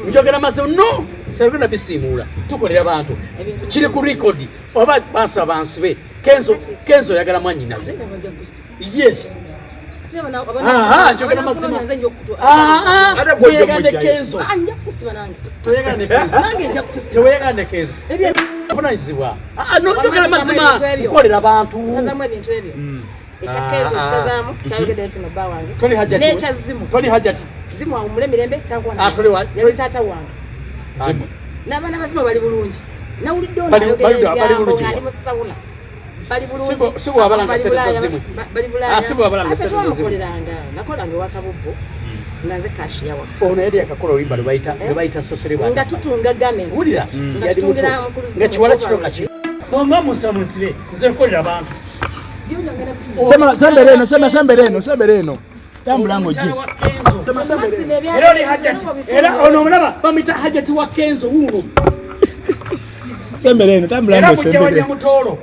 Njogera mazima, no, tetugenda bisiimuula, tukolera bantu, kiri ku record. Oba bansaba bansibe. Kenzo, Kenzo oyagala mwanyinaze? Yes. Aha, njogera mazima. Toyagala ne Kenzo, toyagala ne Kenzo, teweyagala ne Kenzo, vunanyizibwa. Njogera mazima, nkolera abantu. Ekya Kenzo kisazaamu, kyayogedde nti no bba wange. Toli Hajjati. N'ekya Zimu. Toli Hajjati. Zimu awummule mirembe, tankwana. Ah, toli wa- Yali taata wange. Zimu. N'abaana bazimu bali bulungi. Nawulidde ono ayogera bali ebigambo bulungi. ng'ali mu sauna. Bali bulungi. Si bwe wabalanga Bali ssente za Bulaaya, Zimu. bali Bulaaya. Ah, si bwe wabalanga Ate ssente za Zimu. twamukoleranga. Nakolanga ewa Kabubbu nga nze cashier wa. Ono yali yakakola oluyimba lwe bayita sosere. Nga tutunga garments. Wulira. Nga Yali muto tutungira mukulu Zimu nga kiwala kito nga overalls. ki mwamba musa munsibe, nze nkolera abantu. Sema sembere eno, sema sembere eno, sembere eno. Tambula ng'ojje. Omukyala wa Kenzo. Sema sembere Martin, eno. ebya- Era oli Hajjati, era ono omulaba bamuyita Hajjati wa Kenzo wuuno. Sembere eno, tambula Era mujja ng'osembere. wajja mutoolo.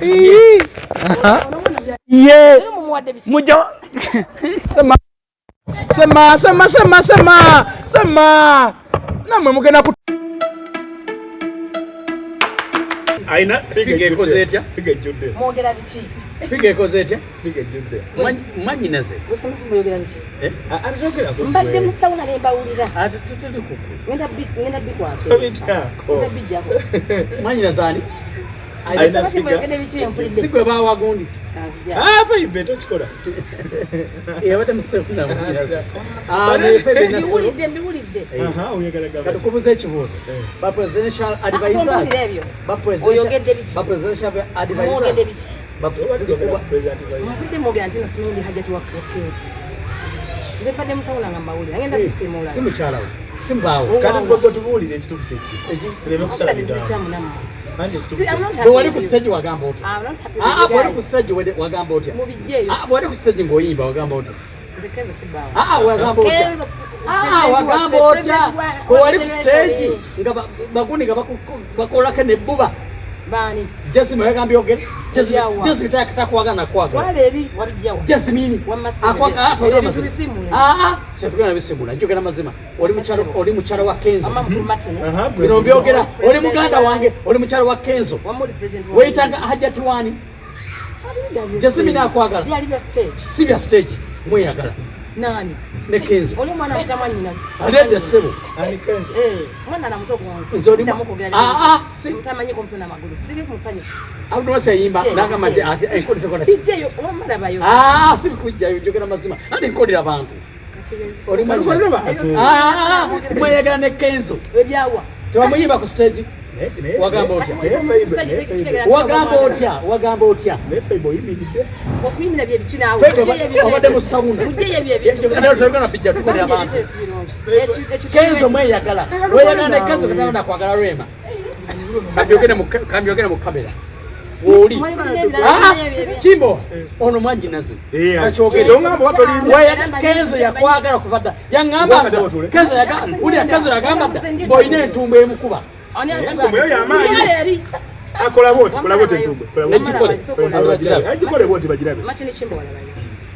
Ii. Aha. Ye. Era mumuwadde biki? Mujja sema sema sema sema sema sema. Nammwe mugenda ku Alina figure ekoze etya? Figure ejjudde. Mwogera biki? Figure ekoze etya? Figure ejjudde. Mwanyinaze. Wesema mwogera biki? Atogera ku Mbadde mu sauna ne mbawulira. Ate tutuli kuku. Ngenda bikwata. Tobikyako. Ngenda bijjako. Mwanyinaze ani? Alina Wesema figure. mwogedde biki byempulidde? Si gwe bawa gundi. Kanzija. Ah, Faibe tokikola. Yabadde musefu. Mbiwulidde, mbiwulidde. Aha, oyagala gamba. Katukubuza ekibuuzo. Ba presidential advisors. Tombulira ebyo. Ba Oyogedde biki? Ba presidential advisors. Mwogedde biki? President Vice. Mpulidde mwogera nti nasimanyi ndi Hajjati wa Kenzo. Nze mbadde mu sauna nga mbawulira. Ngenda kusiimuula. Si mukyala we, si mbaawo. Kati gwe tubuulire ekituufu kyeki. Tuleme kusala Bintu bigambo. bikyamu nammwe. Anti ekituufu See, I'm not Bwe happy wali with ku you. stage wagamba otya? I'm not happy with Ah, you bwe wali ku guys. stage wagamba otya? Mubijjeeyo. Ah, bwe wali ku stage ng'oyimba wagamba otya? Nze Kenzo si bbaawo. Ah, wagamba otya? Kenzo, Ah, president wagamba waffe, otya? president Bwe wali ku wa stage Federation. nga bagundi nga bakolako nebbuba. Baani? Jasmine yagambye ogere. Ebyawa. Jasmine takwagala nakwagala. Twala eri wabijjawa. Jasmine Wamma simu. akwagala Ebyo atwala ebintu mazima. bisimule. Ah, setugenda bisimula, njogera mazima. Oli mukyalo, oli mukyala wa Kenzo. Wamma mukulu Martin. Aha, gwe. Bino mbyogera, oli muganda wange, oli mukyala wa Kenzo. Wamma oli president wa- Weyitanga Hajjati wani? Jasmine akwagala. Byali bya stage. Si bya stage, mweyagala Nani? ne Kenzo. Oli omwana amuyita mwannyinazi. Aledde ssebo. Ani Kenzo? Eh, omwana namuto ku nsi. Nze oli Ddamu kwogera Ah, ah, si Mutamanyiiko mutwe n'amagulu. Siri musanyufu. Abdul yayimba Jje, n'agamba nti jje. ati enkola tekola ki? Bijjeyo, wamma labayo. Ah, si bikujjayo, njogera mazima. Andi nkolera abantu. Oli Tukolere mwannyinazi. bantu. Ah, mweyagala ne Kenzo. Ebyawa. Tewamuyimba ku stage. Wagamba otya? Naye Faibe, naye Faibe. Wagamba otya? Wagamba otya? Naye Faibe oyimiridde. Okuyimira bye biki naawe? Faibe Mujjeyo ebintu obadde ebyo. mu sauna. Mujjeyo ebyo ebintu. Tolina bijja, tukolera abantu. Ebintu si birungi. Kenzo mweyagala. Weyagala ne Kenzo kataba nakwagala Rema. Kambyogere mu kamera. Wooli. Ah, Kimbo, ono mwanjinaze. Kakyogere. Kyongamba oba tolimba. Kenzo yakwagala kuva dda. Yaŋŋamba Wakadde dda. watule. Kenzo yagamba, wulira Kenzo yagamba dda. Bw'olina entumbo emukuba. Entumbo eyo y'amaanyi. Akola bw'oti, kola bw'oti entumbo. Kola bw'oti. Egikole. Kola bw'oti. Agikole bw'oti bagirabe. Martin Kimbo walabayo.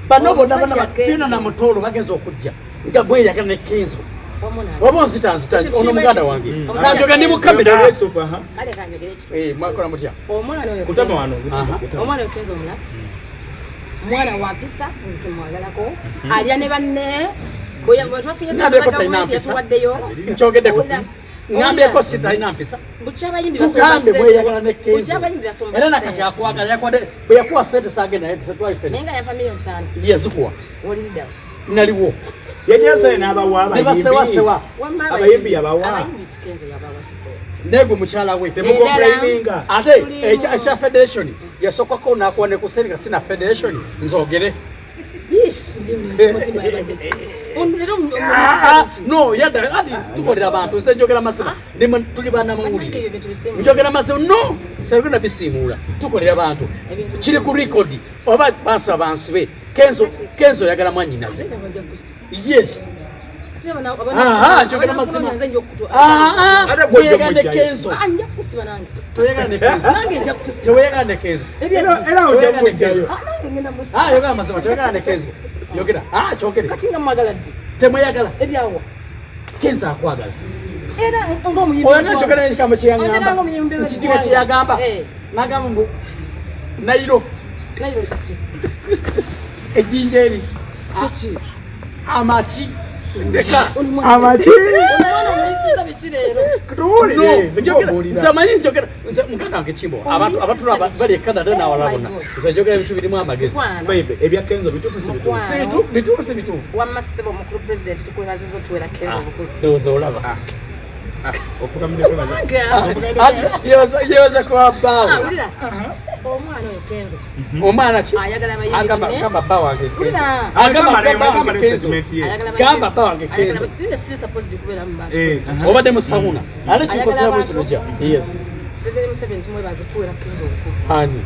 Bano bonna bonna Omusajja Kenzo. Fina na Mutoolo bagenza okujja nga bweyagala ne Kenzo. Wamu nange. Oba onzita nzita Ekyo ono muganda kiba wange. ekiti. Kanjoga ndi mu kamera. Ekituufu, aha. Kale kanjogere ekituufu. Eh, mwakola mutya? Omwana oyo Kutama Kenzo. wano. Aha. Kutama. Omwana oyo Kenzo omulala. Mwana wa mpisa, nze kyemwagalako. Alya ne banne. Bwe twafunye ssente Nabeko za talina gavumenti mpisa. yatuwaddeyo. Nkyogeddeko. Owulira? Ŋŋambyeko si talina mpisa. Bukya abayimbi basomba Tugambe ssente. bweyagala ne Kenzo. Bukya abayimbi basomba Era nakati ssente. akwagala yakwadde bwe yakuwa ssente saagenda naye twali Naye ffenna. nga yampa 5,000,000. Yazikuwa. Oliriddawo. Naliwo. Yajja n'abawa Ne abayimbi. basewasewa. Wamma Abayimbi yabawa. Abayimbi Kenzo yabawa ssente. Negwe mukyala we. Temucomplaininga. Ate Tulimu. ekya federation yasokako nakuwa ne ku ssente nga sina federation nzogere. Ish, ndi mutima yabadde ki? Ono leero Ah, no yadda ati tukolera abantu, nze njogera mazima. Tuli bannamawulire, Ebyo bintu bisimu. njogera mazima, no, tetugenda bisiimuula, tukolera bantu. Ebintu Kiri ku record, oba bansaba bansibe. Kenzo, Kenzo oyagala mwanyinaze? Yes. Aha, njogera mazima. Ate gwe ojja Toyagala ne kumugjayo. Kenzo. Nja kukusiba nange. Toyagala ne Kenzo. Nange nja kukusiba. Teweyagala ne Kenzo. Era ojja Toyagala ne kumugjayo. Kenzo. Ah, nange ngenda musiba. Ah, yogera mazima, toyagala ne Kenzo. Yogera, ah, kyogere. Kati nga mwagala ddi? Temweyagala. Ebyawa. Kenzo akwagala. Era ng'omuyimbi. Oyo nanjogera n'ekigambo kye Oyagala yaŋŋamba. ng'omuyimbi Nkijiwe kye yagamba. N'agamba mbu Nairo Nairo kiki? ejjinja eri Kiki? amaki ndeka. Amaki. Omwana omulisiza biki leero? Tuwulire, No, njogera nze amanyi njogera nze muganda wange Kimbo abantu abatulaba bali e Canada n'awalala bonna nze njogera ebintu birimu amagezi. Mukwano. Faibe, ebya Kenzo bituufu si bituufu? Si bituufu si bituufu. Wamma ssebo omukulu pulezidenti tukwebaziza otuwera Kenzo obukulu. Ndowooza olaba. Ofukamidde kwebaza. Ati yebaza kwa bbaawe. Wulira. Omwana oyo Kenzo Omwana ki? ayagala abayimbi Agamba banne. gamba bba wange Kenzo. Wulira. Agamba bba wange Kenzo. Statement ye. Ayagala abayimbi. Gamba bba wange Kenzo. Ayagala si supposed kubeera mu bantu. Obadde mu sauna. Ate kinkozesa Ayagala bwe abantu. tulujja. Yes. President Museveni tumwebaza tuwera Kenzo obukulu. Ani?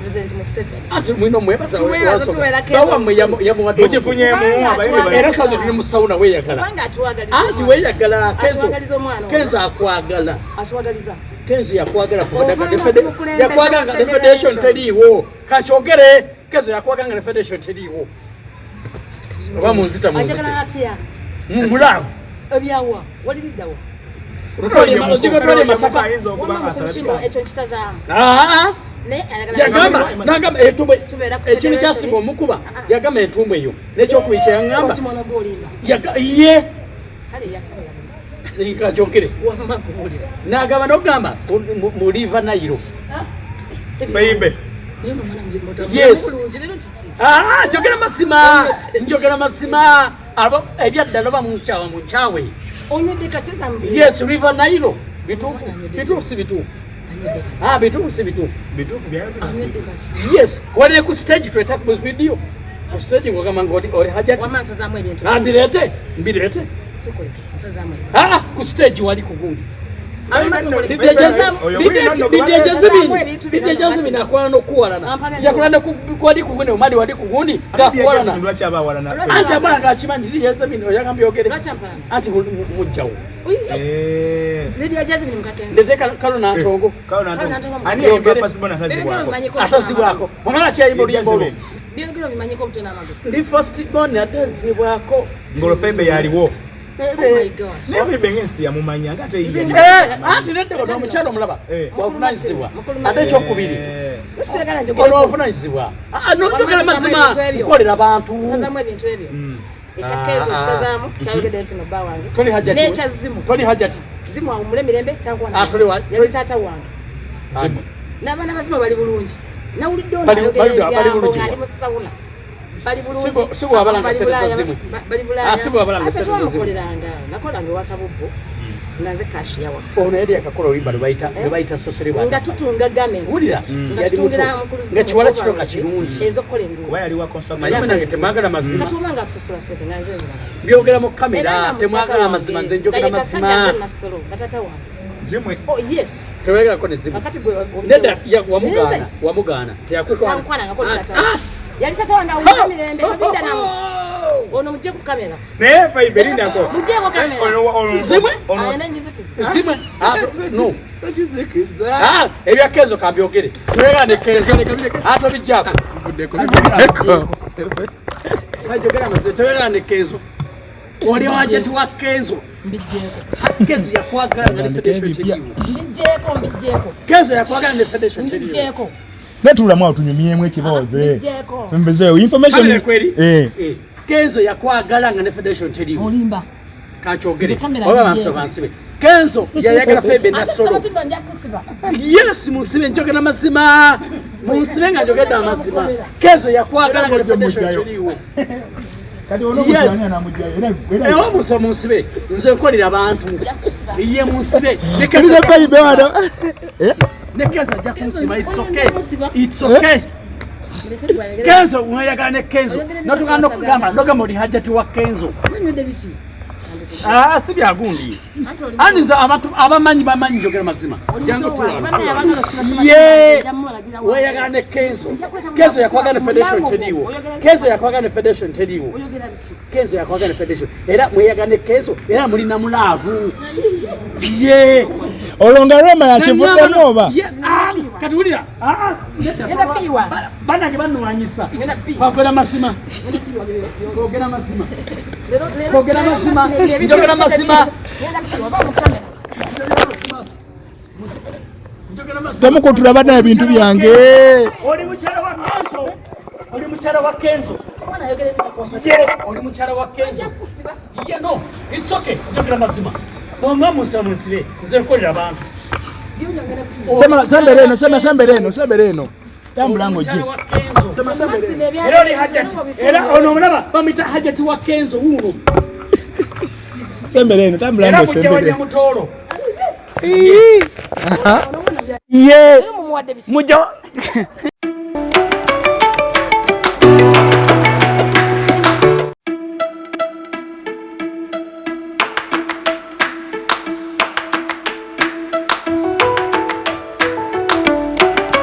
President Museveni. Ati mwino mwebaza Tumwebaza tuwera Kenzo. Bba wammwe yamuwadde. Mukifunyeemu abayimbi bali. Era saazo tuli mu sauna weeyagala. Kubanga atuwagaliza. Anti weeyagala Kenzo. Atuwagaliza omwana ono. Kenzo akwagala. Atuwagaliza. Kenzo yakwagala Ovaana omukulembeze yakwagala nga wa ne federation federation. teriiwo. Kakyogere Kenzo yakwagala nga ne federation teriiwo. Oba munzita munzite. Ayagala atya? Mulaavu. Ebyawa. Waliriddawa. Ojigotwale Masaka. Ayinza okuba Wamma nga mukulu asala Kimbo bya. ekyo nkisazaamu. Ah, Naye ayagala yagamba nagamba entumbo Tubeera ku ekintu federation. kyasinga omukuba yagamba entumbo eyo n'ekyokubiri kye yaŋŋamba Oki mwana gw'olimba. Ye Kale yasaba yamulira. nkakyogere Wamma kuwulira. n'agamba n'ogamba mu River Nile. Faibe. Naye ono omwana muyimbi Yes. bulungi leero kiki? Ah, njogera mazima njogera mazima abo ebyaddala oba munkyawa munkyawe. Onywedde kati za Yes, River Nile. Bituufu bituufu si bituufu. Anywedde kati. Ah, bituufu si bituufu. Bituufu byayogera si. Anywedde kati. Yes, walire ku stage tweta ku video ku stage ng'ogamba ng'oli oli hajati. Wamma nsazaamu ebintu. Ah, mbireete mbireete. Sikuleka. Nsazaamu ebintu. Ah, ku stage wali ku gundi. Oyo bwino nno Lydia Jazmine akwala n'okuwalana. Yakola ne wali ku gundi omali wali ku gundi ng'akuwalana. Lwaki abawalana? Anti amala ng'akimanyi Lydia Jazmine oyagamba byogere. Lwaki ampalana? Anti mujjawo. Lydia Jazmine mukakenzo. Ndete Kalo Nantongo. Kalo Nantongo. Ani yayimba First Born atazibwako? Atazibwako. Omala kyayimba oluyimba olwo. Byogero bimanyiko obutwe n'amagulu. Ndi First Born atazibwako. Ngolo Faibe yaliwo. Oh my God. Naye Faibe ng'ensi teyamumanya nga ate ye. Anti nedda ono omukyala omulaba wavunaanyizibwa. Ate ekyokubiri Lwaki toyagala ono wavunaanyizibwa. Njogera mazima nkolera abantu. Nsazaamu ebintu ebyo. Ekya Kenzo okusazaamu kyayogedde nti no bba wange. Toli hajati. N'ekya Zimu. Toli hajati. Zimu awummule mirembe tankwana. Ah, toli wa- Yali taata wange. Zimu. N'abaana ba Zimu bali bulungi. Nawulidde ono Bali- ayogera bali ebigambo bulungi. ng'ali mu sauna. Bali bulungi. Si bw'abalanga Bali ssente za Bulaaya, Zimu. bali Bulaaya. Ah, si bw'abalanga Ate ssente za Zimu. twamukoleranga. Nakolanga ewa Kabubbo nga nze kashiya wa. Ono yali yakakola oluyimba lwe bayita sosere bwa. Nga tutunga garments. Wulira. Nga Yali tutungira muto. mukulu Nga Zimu kiwala kito nga overalls kirungi. ez'okukola enguudo. Kuba yali wa construction. Manyi munange temwagala mazima. Kati obanga atusasula ssente nga nze nziraba. Byogera mu kamera temwagala mazima nze njogera mazima. Nze Nassolo nga taata wange. Zimwe. Oh yes. Tebayagalako ne Zimu. Kakati gwe Nedda wamugaana wamugaana teyakukwana. Tankwanangako ne taata wange. Yali taata wange awulira mirembe tobidda namu. Ono mugye ku kamera. Naye Faibe lindako. Mugyeeko kamera. Zimwe? Ayina enzikiza. Zimwe. No. Ebya Kenzo kambyogere. Twegane Kenzo atobijjako. Kajogera amazima twegane Kenzo. Oli wajeti wa Kenzo. Mbiggyeko. Kenzo yakwagala nga ne federation teriiwo. Mbiggyeko mbiggyeko. Kenzo yakwagala ne federation teriiwo. Mbiggyeko. Netuulamu awo tunyumyemu ekibooze. Mbiggyeko. Mbezeewo information. Kamera kweri? Kenzo yakwagala nga ne federation teriiwo. Olimba. Kakyogere. Nze kamera Oba mbiggyeko. bansi bansibe. Kenzo yayagala Faibe Ate Nassolo. Ssematibwa nja kusiba. Yes, munsibe njogera mazima. Munsibe nga njogedde amazima. Kenzo yakwagala nga ne federation teriiwo. Kati ono Yes. omusirani anamugyayo era Ewa muso munsibe nze nkolera abantu. Nja kusiba. Ye munsibe. Ne Kati Faibe wano. Ne Kenzo ajja kunsiba. It's okay. Kunsiba. It's okay. Muleke gwayogera. Kenzo mweyagala ne Kenzo. Notugaana n'okugamba nogamba oli hajati wa Kenzo. Munywedde biki? Ah, si bya gundi. Anti oli Ani nze abantu abamanyi bamanyi njogera mazima. Oli Jangu muto wange. tulaba. Bannaye abagala osiba Ye. nja mubalagira wange. Weyagala ne Kenzo. Kenzo yakwagala ne federation teriiwo. Kenzo yakwagala ne federation teriiwo. Oyogera biki? Kenzo yakwagala ne federation. Era mweyagala ne Kenzo era mulina mulaavu. Ye. Olwo nga Rema yakivuddemu oba? Ye, ah, Kati wulira. Ngenda kuyiwa. Banange banwanyisa. Ngenda kuyiwa. Kwogera mazima. Ngenda kuyiwa. Kwogera mazima. Lero lero. Kwogera mazima. Njogera mazima. Ngenda kuyiwa. Ba mu kamera. Njogera mazima. Temukutula bana ebintu byange. Oli mukyala wa Kenzo. Oli mukyala wa Kenzo. Omwana ayogera ebisa ku mpaka. Ye, oli mukyala wa Kenzo. Kusiba. Ye no, it's okay. Njogera mazima. Bw'omuba munsaba munsibe, nze nkolera abantu. Byonna ngenda kuyiwa. Sema sembere eno, sema sembere eno, sembere eno. Tambula ng'ojje. Mukyala wa Kenzo. Sema sembere eno. Era oli Hajati. Era ono omulaba bamuyita Hajati wa Kenzo wuuno. Sembere eno, tambula Era mujja wa ng'osembere. Nyamutoolo. Ii. Aha. Ye. Lero mumuwadde biki? Mujja wa